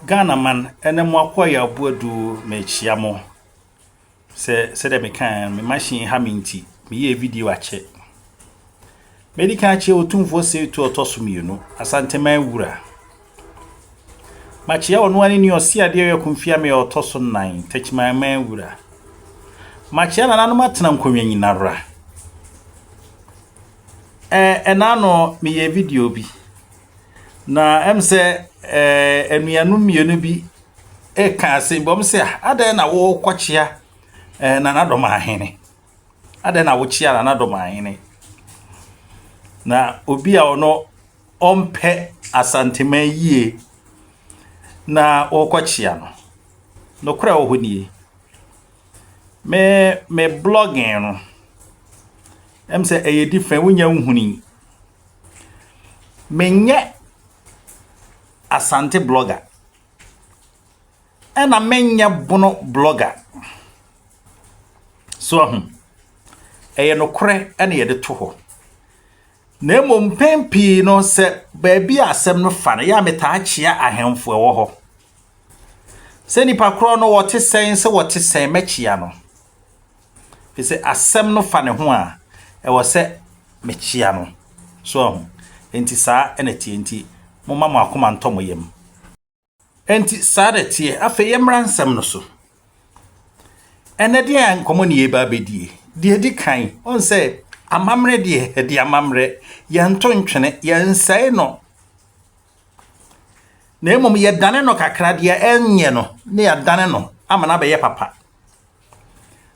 Ghana man ɛnɛ mo akoa yɛ aboadu mekyia mo sɛ sɛdeɛ mekaeɛ no me machine ha me nti meyɛɛ video akyɛ. Medi kan akyia Otumfoɔ Seitu a ɔtɔ so mmienu, Asanteman wura. Makyia ɔno ara ne nua Ɔseadeɛ Ɔyɛkomfiame a ɔtɔ so nnan, Takyimanman wura. Makyia nananom atena nkonnwa nyinara. Ɛɛ ɛna ano meyɛɛ video bi. Na ɛm sɛ ɛɛ anuanom mmienu bi reka asɛm bi. Wɔn sɛ adɛn na worekɔkyea ɛɛ Nana Dɔmahene? Adɛn na wokyea Nana Dɔmahene? Na obi a ɔno ɔmpɛ Asanteman yie na worekɔkyea no. Nokorɛ a ɛwɔ hɔ nie. Me me blogging no, ɛm sɛ ɛyɛ different wonya nhunui. Menyɛ Asante blogger, ɛna menyɛ Bono blogger. So ahu, ɛyɛ nokorɛ ɛna yɛde to hɔ. Na mmom mpɛn pii no sɛ baabi a asɛm no fa no, yɛ a metaa kyea ahemfo ɛwɔ hɔ. Sɛ nipa korɔ no wɔte sɛn sɛ wɔte sɛn mɛkyea no. Ɛfiri sɛ asɛm no fa ne ho a, ɛwɔ sɛ mekyea no. So ahu? Enti saa na ɛteɛ nti, momma mo akoma ntɔ mo yam. Enti saa na ɛteɛ. Afei yɛmmra nsɛm no so. Ɛnɛ deɛ a nkɔmmɔ ne yɛba abɛdie. Deɛ ɛdi kan, ɔn sɛ amammerɛ deɛ ɛde amammerɛ, yɛnto ntwene, yɛnsɛe no. Na mmom yɛdane no kakra deɛ ɛnyɛ no na yɛadane no ama no abɛyɛ papa.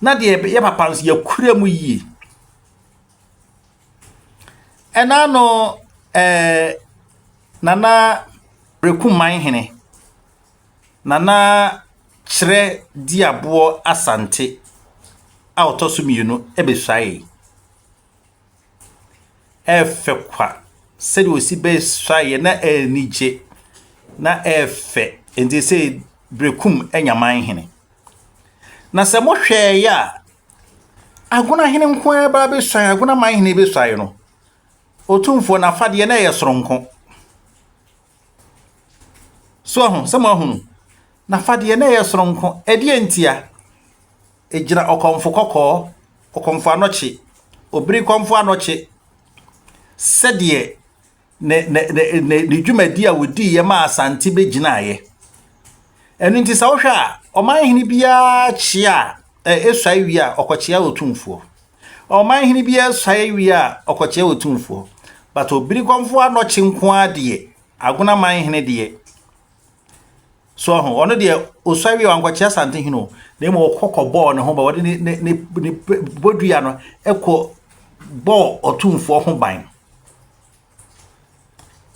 Na deɛ ɛyɛ papa nso yɛakura mu yie. Ɛna no ɛɛ Nana Brekumanhene, Nana Kyerɛ Diaboɔ Asante a ɔtɔ so mmienu bɛsuae. Ɛyɛ fɛ kwa sɛdeɛ ɔsi bɛsuaeɛ na ɛyɛ anigye, na ɛyɛ fɛ. Enti seesei Berekum anya manhene. Na sɛ mohwɛeɛ a, Agonahene nko ara ba bɛsuae, Agona manhene bɛsuae no, Otumfoɔ n'afadeɛ na ɛyɛ soronko. So ahu, sɛ moahunu? N'afadeɛ na ɛyɛ soronko. Ɛdeɛ ntia? Ɛgyina ɔkɔmfo kɔkɔɔ, ɔkɔmfo anɔkye, obiri kɔmfo anɔkye, sɛdeɛ ne ne ne ne ne dwumadi a wɔdiiɛ maa Asante bɛgyinaeɛ. Ɛno nti sɛ wohwɛ a, ɔmanhene biara kyea a ɛsuae wie a, ɔkɔkyea Otumfoɔ. Ɔmanhene biara suae wie a, ɔkɔkyea Otumfoɔ. But obiri kɔmfo anɔkye nko ara deɛ, Agona manhene deɛ, So ahu? Ɔno deɛ ɔsua wie wankɔkyea Asantehene o, na mmom ɔkɔ kɔbɔɔ ne ho ban, ɔde ne ne ne ne bodua no kɔ bɔɔ ɔtumfoɔ ho ban.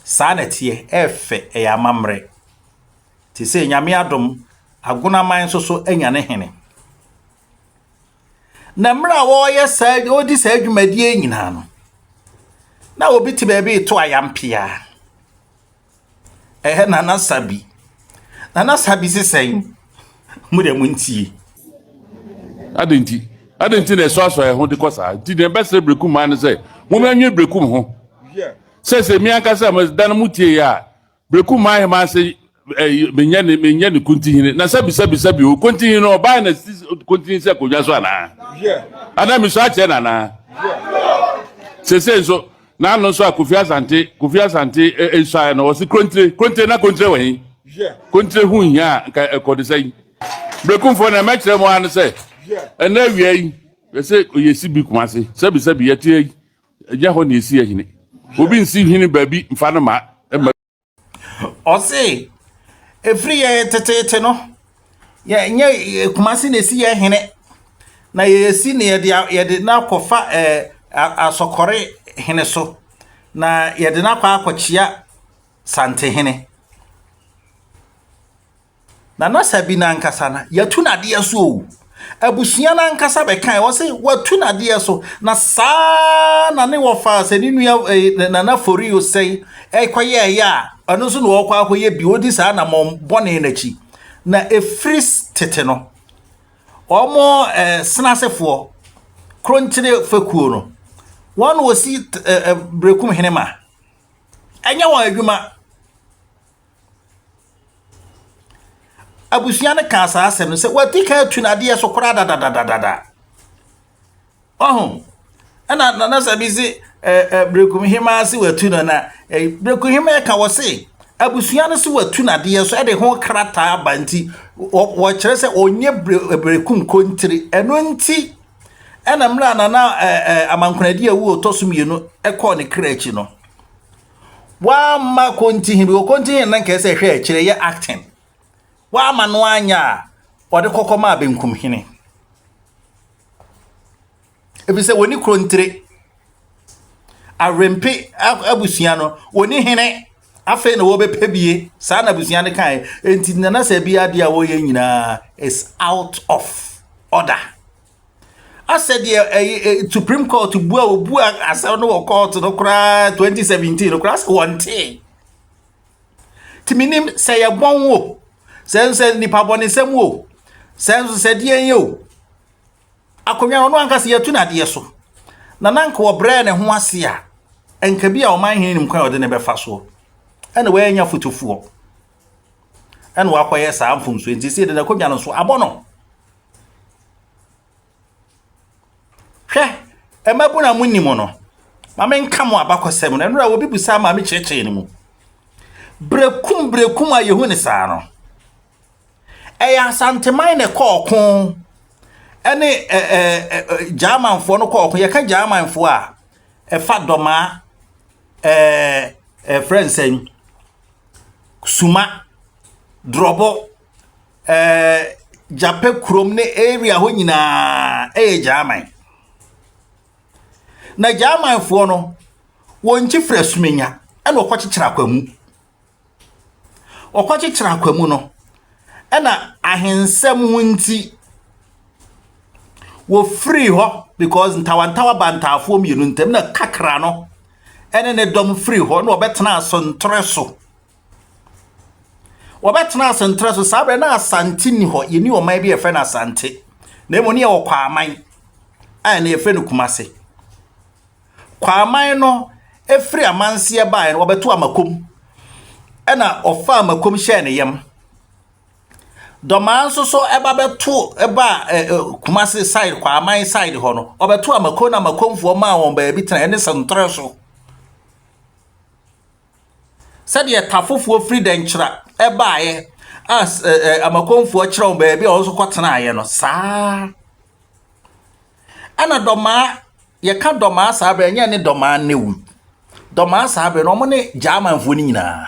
Saa na ɛteɛ, ɛɛfɛ, ɛyɛ amammerɛ. Te sɛ Nyame adom, Agonaman nso so anya ne hene. Na mmerɛ a wɔreyɛ saa wɔredi saa dwumadie nyinaa no, na obi te baabi reto ayampea. Ɛhɛ Nana Sabi. Nana Sabi se sɛn? Mo deɛ montie. Adɛn nti? Adɛn nti na ɛsoasoa yɛn ho de kɔ saa? Nti deɛ ɛbɛsrɛ Berekum maa ne sɛ, momma yɛnwene Berekum ho. Sɛ sɛ me ankasa a da no motie yɛ a, Berekum maa hemaa se menyɛ ne menyɛ ne kuntihene. Na sɛbi sɛbi sɛbi o, kuntihene no ɔbaa na si kuntihene sɛ akonnwa so anaa? Anaa mesua akyerɛ no anaa? Sese nso N'ano nso a Kofi Asante, Kofi Asante nsuaeɛ no, ɔse Krontire, Krontire na Krontire wɔ he? Krontire ho nhia a, nka ɛkɔ de sɛn? Berekumfoɔ na mɛkyerɛ mo ara ne sɛ, ɛnɛ awia yi, yɛsɛ yɛsi bi Kumase, sɛbi sɛbi yɛte yi, ɛnyɛ hɔ na yɛsi ahene. Obi nsi hene baabi mfa no ma, mma. Ɔse, ɛfiri yɛn teteete no, yɛnyɛ Kumasi na ɛsi yɛn hene, na yɛsi no yɛde yɛde no akɔfa ɛɛ asɔkɔre hene so, na yɛde no akɔ akɔkyea Santehene. Na na Sabi no ankasa no, yɛatu n'adeɛ so o. Abusua no ankasa bɛkae, wɔ se watu n'adeɛ so. Na saa na ne wɔfa sɛ ne nua eh, Nana Forio sɛe ɛkɔyɛɛyɛ a, ɔno nso na ɔkɔ akɔyɛ bi, ɔdi saa anammɔn bɔne n'akyi. Na ɛfiri tete no, wɔn eh, senasefoɔ, Kronkyere fekuo no, wɔn na wɔsi eh, eh, Berekum hene ma. Ɛnyɛ wɔn adwuma. Abusua no kaa saa asɛm no sɛ wadi kan atu n'adeɛ so koraa dadadadada. Ɔho ɛna nana sɛ bi se ɛɛ ɛ berekum hemaa se watu no na ɛ berekum hemaa ka wɔ se abusua no se watu n'adeɛ so ɛde ho krataa aba nti wɔkyerɛ sɛ ɔnyɛ berekum kontiri ɛno nti ɛna mmerɛ a nana ɛɛ ɛ amankonadi awu ɔtɔ so mmienu ɛkɔɔ ne kra akyi no wamma konti hene wɔ konti hene na nkɛyɛ sɛ ɛhwɛ akyire yɛ acting wamma no anyɛ a ɔde kɔkɔ maa benkum hene. Efisɛ wɔnni korontire. Awempe abusua no, wɔnni hene. Afei na wɔbɛpɛ bie. Saa na abusua no kae. Enti Nana sɛ bi adeɛ a wɔyɛ nyinaa is out of order. Asɛ deɛ ɛyi Supreme Court bu a wɔbu asɛm no wɔ court no koraa 2017 no koraa sɛ wɔntee. Nti menim sɛ yɛ bɔn o, sɛ nso nipa bɔnesɛm o, sɛ nso sɛ deɛn yɛ o. Akonnwa no, ɔno ankasa yɛatu no adeɛ so. Na na anka ɔbrɛɛ ne ho ase a, anka bi a ɔman hene nim kwan a ɔde ne bɛfa soɔ. Ɛna wanya fotofoɔ. Ɛna wakɔyɛ saa mfomsoɔ. Nti sɛ yɛde n'akonnwa no so abɔ no. Hwɛ, mmabunu a monim no, ma menka mo abakɔsɛm no. Ɛnora obi busaa ma mekyerɛkyerɛ no mu. Berekum berekum a yɛhu ne saa no, Ɛyɛ Asanteman na ɛkɔɔ ɔko ɛne ɛɛ Germanfoɔ no kɔɔ ɔko. Yɛka Germanfoɔ a, ɛfa Dɔmaa, ɛɛ ɛfrɛ no sɛn, Suma, Drɔbɔ, ɛɛ Gyapɛ kurom ne area hɔ nyinaa ɛyɛ German. Na Germanfoɔ no, wɔn nkyi firi Asumenya ɛna wɔkɔkyekyere Akwamu. Wɔkɔkyekyere Akwamu no, ɛna ahensɛm ho nti, wɔfirii hɔ because ntawantawa baa ntaafoɔ mmienu ntam na kakra no ɛne ne dɔm firii hɔ na wɔbɛtenaa Asontorɛ so. Wɔbɛtenaa Asontorɛ so saa berɛ na Asante nni hɔ, yɛnni ɔman bi a yɛfrɛ no Asante. Na mmom ne yɛwɔ Kwaman a ɛno yɛfrɛ no Kumase. Kwaman no firi amanseɛ baeɛ no, wɔbɛtoo Amakom. Ɛna ɔfaa Amakom hyɛɛ ne yam. Dɔmaa nso so ɛba bɛto ɛba ɛ Kumase side Kwaman side hɔ no, ɔbɛto Amakom na Amakomfoɔ maa wɔn baabi tena ɛne Sɛntrɛ so. Sɛdeɛ Tafofoɔ firi Dɛnkyera ɛbaeɛ a ɛ Amakomfoɔ kyerɛ wɔn baabi a wɔn nso kɔtenaeɛ no saa. Ɛna Dɔmaa, yɛka Dɔmaa saa berɛ ɛnyɛ ne Dɔmaa nnɛ o. Dɔmaa saa berɛ no wɔn ne Gyamanfoɔ no nyinaa.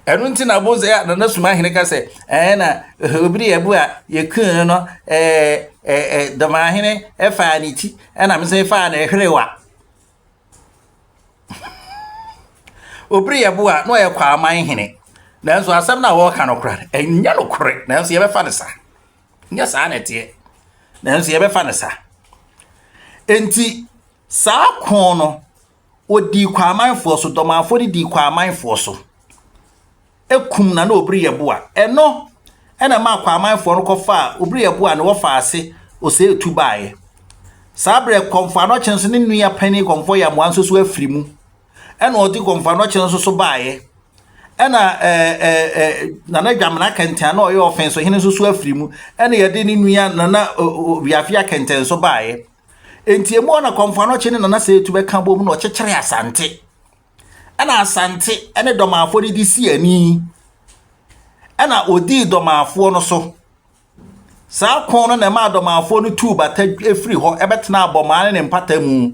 Ɛno nti na wobɛhu sɛ Nana Sumahene ka sɛ ɛɛ na obi de yɛbo a yɛkuu no ɛɛ ɛɛ Dɔmaahene ɛfaa ne ti ɛna me nso faa ne hwerewa. Obiri yɛ bo a na ɔyɛ Kwaman hene. Nanso asɛm no a wɔreka no koraa ɛnyɛ nokorɛ nanso yɛbɛfa no saa. Nyɛ saa na ɛteɛ. Nanso yɛbɛfa no saa. Enti saa ko no, wɔdii Kwamanfoɔ so, Dɔmanfoɔ no dii Kwamanfoɔ so. Ekum na na Obiri Yeboah. Ɛno ɛna ɛmaa Kwamanfoɔ no kɔfaa Obiri Yeboah ne wɔfaa ase Osei tu baeɛ. Saa berɛ Kɔmfo Anɔkye nso ne nua panin Kɔmfo Yamoa nso so afiri mu. Ɛna ɔde Kɔmfo Anɔkye nso so baeɛ. Ɛna ɛɛ ɛɛ Nana Dwamena Kɛntɛn a na ɔyɛ ɔfɛn so hene nso so afiri mu. Ɛna yɛde ne nua Nana Wiafe Akɛntɛn nso baeɛ. Enti emu hɔ na Kɔmfo Anɔkye ne Nana Seetu bɛka bom na ɔkyekyere Asante. Ɛna Asante ne Dɔmafoɔ no de si ani. Ɛna ɔdii Dɔmafoɔ no so. Saa ko no na ɛmaa Dɔmafoɔ no tuu bata firi hɔ bɛtenaa Abɔmaa ne ne mpata mu.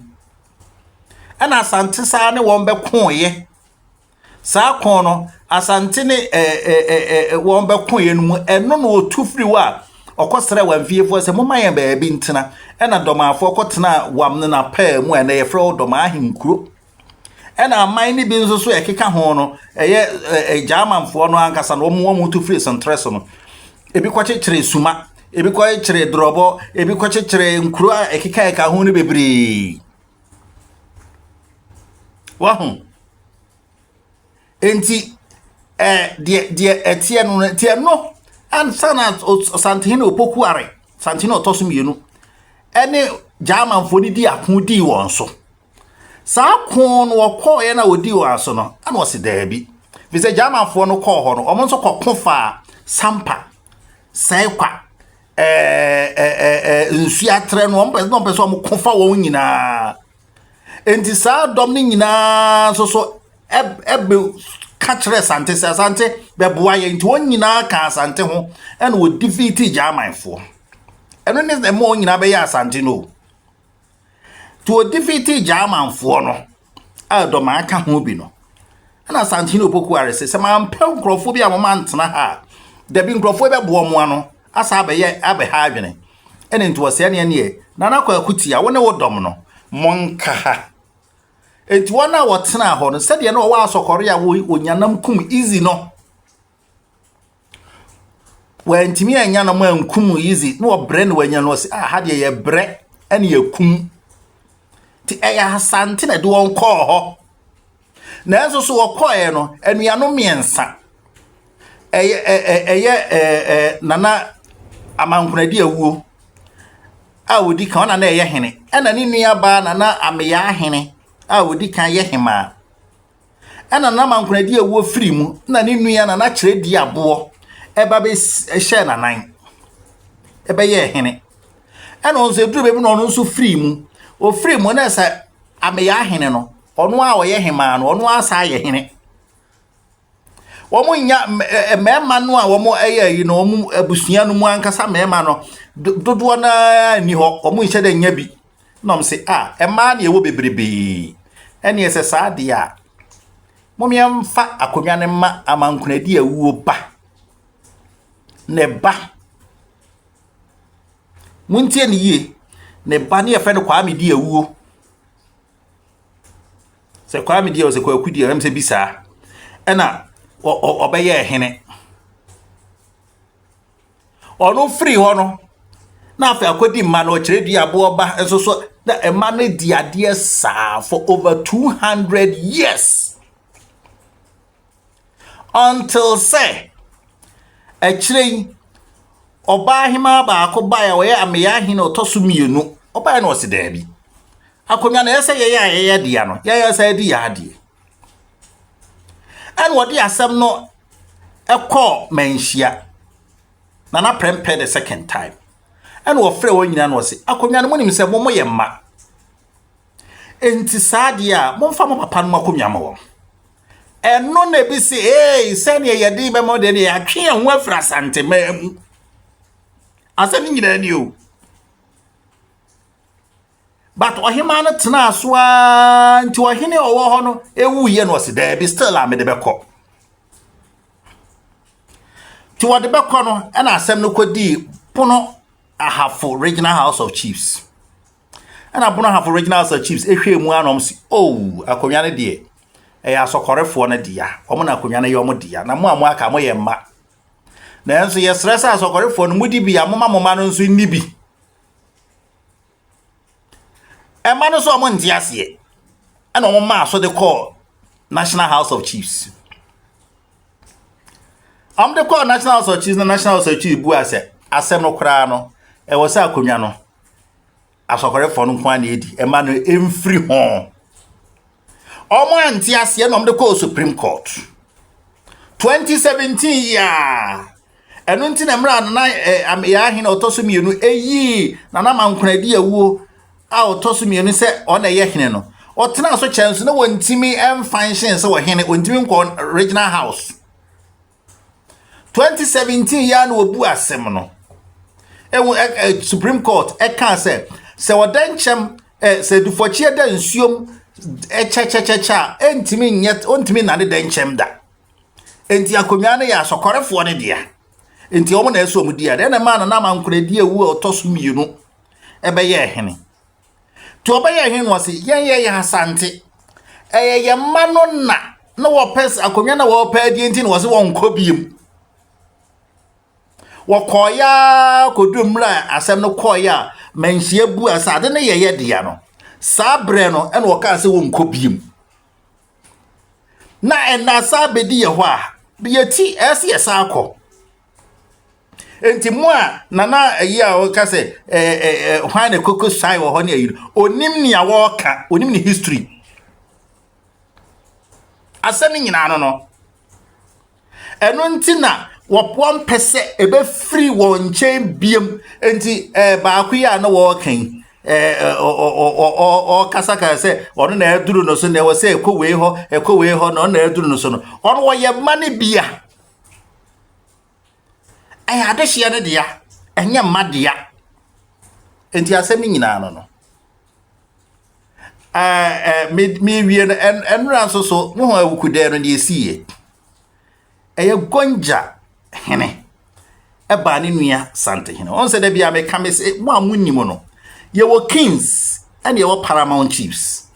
Ɛna Asante saa ne wɔn bɛkoeɛ. Saa ko no, Asante ne ɛɛ ɛɛ wɔn bɛkoeɛ no mu, ɛno na ɔtu firi hɔ a ɔkɔsrɛ Wamfiefoɔ sɛ momma yɛn baabi ntena. Ɛna Dɔmafoɔ kɔtenaa Wam ne n'apaa mu a ɛnɛ yɛfrɛ hɔ Dɔmaa Ahenkuro. Ɛna aman no bi nso so ɛkeka ho no, ɛyɛ ɛɛ Germanfoɔ no ankasa no, wɔn wɔn tu firi Sentere so no, ebi kɔkyekyere Suma, ebi kɔkyekyere Drɔbɔ, ebi kɔkyekyere nkuro a ɛkeka ɛka ho no bebree. Wahu? Enti ɛɛ deɛ deɛ ɛteɛ no no, teɛ no ansa na Santehene Opokuare, Santehene ɔtɔ so mmienu, ɛne Germanfoɔ no di ako dii wɔn so. Saa ko no wɔkɔɔeɛ na wɔdii wɔn aso no, ɛna ɔse daabi. Firi sɛ Germanfoɔ no kɔɔ hɔ no, wɔn nso kɔko faa Sampa. Sɛe kwa, ɛɛ ɛɛ ɛɛ nsuo atrɛ no, wɔn pɛ wɔn pɛ sɛ wɔn ko fa wɔn nyinaa. Nti saa dɔm no nyinaa nso so ɛbɛ ka kyerɛ Asante sɛ Asante bɛboa yɛn. Nti wɔn nyinaa ka Asante ho ɛna wɔ defeat Germanfoɔ. Ɛno ne ɛma wɔn nyinaa bɛyɛ Asante no. Nti wɔ defeat Germanfoɔ no a dɔm aka ho bi no. Ɛna Asantehene Opoku Ware se, sɛ mampɛ nkurɔfoɔ bi a wɔn antena ha a, dabi nkurɔfoɔ bɛboa wɔn ano asa abɛyɛ abɛha adwene. Ɛna nti wɔsɛ ɛneɛ neɛ, Nana Kwaku Tia, wo ne wo dɔm no, monka ha. Nti wɔn a wɔtenaa hɔ no, sɛdeɛ na wɔwɔ asɔkɔre a wɔnyanam kum easy no, wɔantumi anya no ankum easy na wɔbrɛ na wɔanya no ɔsɛ ah ha deɛ yɛbrɛ ɛne yɛkum. Nti ɛyɛ Asante na ɛde wɔn kɔɔ hɔ. Nanso so wɔkɔɔɛ no, anuanom mmiɛnsa, ɛyɛ ɛyɛ ɛɛ Nana Amankonadi Awuo a ɔdi kan, ɔna na ɛyɛ hene, ɛna ne nuabaa Nana Ameyaa Hene a ɔdi kan yɛ hemaa. Ɛna Nana Amankonadi Awuo firi mu, na ne nua Nana Kyerɛdi Aboɔ ɛba bɛhyɛɛ n'anan, ɛbɛyɛɛ hene. Ɛna ɔno nso ɛduru baabi na ɔno nso firi mu. Ɔfiri mu na sɛ Ameyaa Hene no, ɔno a ɔyɛ hemaa no, ɔno ara san yɛ hene. Wɔn nya mmarima no a wɔn yɛ ayi no, wɔn abusua no mu ankasa mmarima no dodoɔ no ara nni hɔ, wɔn nhyɛ dɛ nya bi. Na wɔn se, ah, mmaa na ɛwɔ bebrebee. Ɛnneɛ sɛ saa deɛ a, mom yɛmfa akonnwa no mma amankonadi awuo ba. Ne ba. Montie ne yie. Ne ba ne yɛfrɛ no Kwame di awuo. Sɛ Kwame di awuo, sɛ Kwaku di awuo, ɛm sɛ bi saa. Ɛna ɔbɛyɛɛ hene. Ɔno firi hɔ no, na afei akɔdi mma no, ɔkyerɛ di aboɔ ba nso so, na mma no di adeɛ saa for over 200 years. Until sɛ akyire yi, ɔbaa hemaa baako baeɛ a ɔyɛ Ameyaa hene ɔtɔ so mmienu. Ɔbaeɛ na ɔse daabi. Akonnwa no ɛyɛ sɛ yɛyɛ a yɛyɛ dea no, yɛyɛ sɛ yɛde yɛ adeɛ. Ɛna ɔde asɛm no ɛkɔɔ Manhyia. Nana Prempeh the second time. Ɛna ɔfrɛ wɔn nyinaa na ɔse akonnwa no monim sɛ mo moyɛ mma. Enti saa deɛ a momfa mo papa no akonnwa ma wɔn. Ɛno na ebi se ee sɛdeɛ yɛde bɛma deɛ deɛ yɛatwe yɛn ho afiri Asanteman mu. Asɛm no nyinaa ni o. But ɔhemaa no tenaa so ara nti ɔhene a ɔwɔ hɔ no ewuiɛ no ɔse daabi still a mede bɛkɔ. Nti wɔde bɛkɔ no ɛna asɛm no kɔdii Pono Ahafo Regional House of Chiefs. Ɛna Bono Ahafo Regional House of Chiefs ehwɛɛ mu ara na wɔn se oh akonnwa no deɛ ɛyɛ asɔkɔrefoɔ no dea, wɔn na akonnwa no yɛ wɔn dea, na mo a mo aka moyɛ mma. Nanso yɛsrɛ sɛ asɔkɔrefoɔ no modi bi a moma mo mma no nso nni bi. Ɛma no nso wɔn nte aseɛ. Ɛna wɔn maa so de kɔɔ National House of Chiefs. Wɔn de kɔɔ National House of Chiefs na National House of Chiefs bua sɛ asɛm no koraa no ɛwɔ sɛ akonnwa no asɔkɔrefoɔ no nko ara na edi ɛma no mfiri ho. Wɔn ante aseɛ na wɔn de kɔɔ Supreme Court. 2017 yi a ɛno nti na mmerɛ a Nana eh, Ameyaa Ahene a ɔtɔ so mmienu eyii Nana Mankonadi Awuo a ɔtɔ so mmienu sɛ ɔna ɛyɛ hene no, ɔtenaa so kyɛn so na wɔntumi mfa nhyɛn sɛ ɔhene, wɔntumi nkɔ regional house. 2017 yi a na wɔbu asɛm no, ɛwɔ ɛ ɛ Supreme Court ɛkaa sɛ sɛ ɔda nkyɛm ɛ sɛ dufɔkyeɛ da nsuom ɛkyɛkyɛkyɛkyɛ a ɛntumi nyɛ ɔntumi nane da nkyɛm da. Enti akonnwa no yɛ asɔkɔrefoɔ no dea. Enti wɔn na ɛsɛ wɔn di adeɛ. Ɛna ɛmaa Nana Amankoradi awu a ɔtɔ so mmienu ɛbɛyɛɛ hene. Nti ɔbɛyɛɛ hene no ɔse yɛn yɛyɛ Asante. Ɛyɛ yɛn mma no na na wɔpɛ akonnwa na wɔpɛ adie nti na wɔse wɔnkɔ biem. Wɔkɔeɛ ara kɔduru mmerɛ a asɛm no kɔeɛ a manhyia bu a sɛ ade no yɛyɛ dea no saa berɛ no ɛna wɔkaa sɛ wɔnkɔ biem. Na ɛna saa bɛdi yɛ hɔ a yɛti ɛsɛ yɛ saa kɔ. Nti mo a nana ayi a ɔka sɛ ɛɛ ɛɛ hwan na koko san wɔ hɔ ne ayi no onim nea wɔreka onim ne history. Asɛm no nyinaa no no. Ɛno nti na Wɔmpɛ sɛ ɛbɛfiri wɔn nkyɛn biam. Nti ɛɛ baako yi a na wɔreka yi, ɛɛ ɔrekasa ka sɛ ɔno na ɛduru no so na ɛwɔ sɛ ɛkɔ wei hɔ, ɛkɔ wei hɔ na ɔno na ɛduru no so no. Ɔno wɔyɛ mma no bia. Ɛyɛ adehyeɛ no dea, ɛnyɛ mma dea. Nti asɛm no nyinaa no no. Ɛɛ mewie no, ɛnora nso so, mo ho awukudɛɛ no deɛ ɛsiiɛ. Ɛyɛ Gonja hene ɛbaa ne nua Sante hene. Wɔn sɛ da bi a meka me sɛ mo a mo nim no, yɛwɔ kings ɛna yɛwɔ paramount chiefs.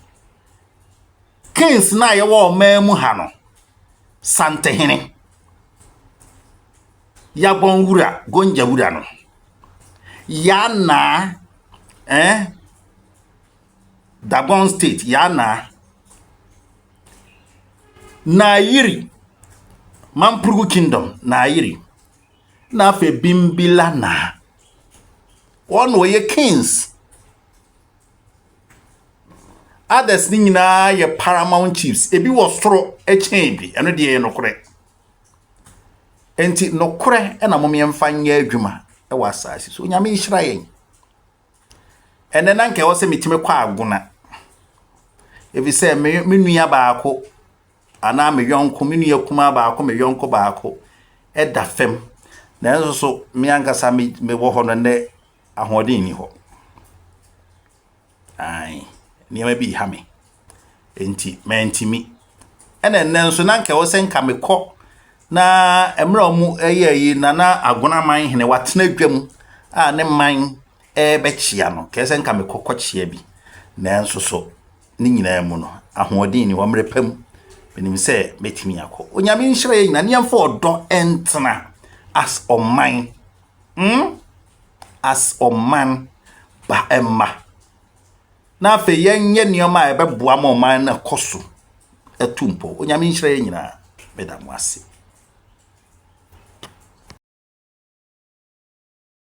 Kings na yɛwɔ ɔman mu ha no, Sante hene, Yabɔn wura, Gonja wura no, Yanaa, eh, Dagon State, Yanaa, Nayiri, Mamprugu Kingdom, Nayiri, na afei Bimbila Naa. Wɔn na wɔyɛ kings. Others ne nyinaa yɛ paramount chiefs. Ebi wɔ soro kyɛn bi. Ɛno deɛ yɛ nokorɛ. Nti nokorɛ na mom yɛmfa nyɛ adwuma wɔ asase so. Onyame nhyira yɛn. Ɛnɛ na nka ɛwɔ sɛ metumi kɔ agona. Ɛfiri me, me nua baako anaa me yɔnko, me nua kumaa baako, me yɔnko baako ɛda fam. Nanso so me ankasa me mewɔ hɔ no nnɛ ahoɔden nni hɔ. Ae, nneɛma bi ha me. Enti mantumi. Ɛna nnɛ nso na nka ɛwɔ sɛ nka mekɔ na mmerɛ a wɔn ɛyɛ yi Nana Agonaman hene watena dwam a ne man ɛrebɛkyea no, kɛɛ sɛ nka mekɔ kɔkyea bi. Nanso so ne nyinaa mu no, ahoɔden ni hɔ mmerɛ pa mu. Menim sɛ mɛtumi akɔ. Onyame nhyira yɛn nyinaa ne yɛmfa ɔdɔ ntena as ɔman. Hmm? As ɔman ba mma. Na afei yɛnyɛ nneɛma a ɛbɛboa ma ɔman no akɔ so atu mpɔ. Onyame nhyira yɛn nyinaa. Meda mo ase.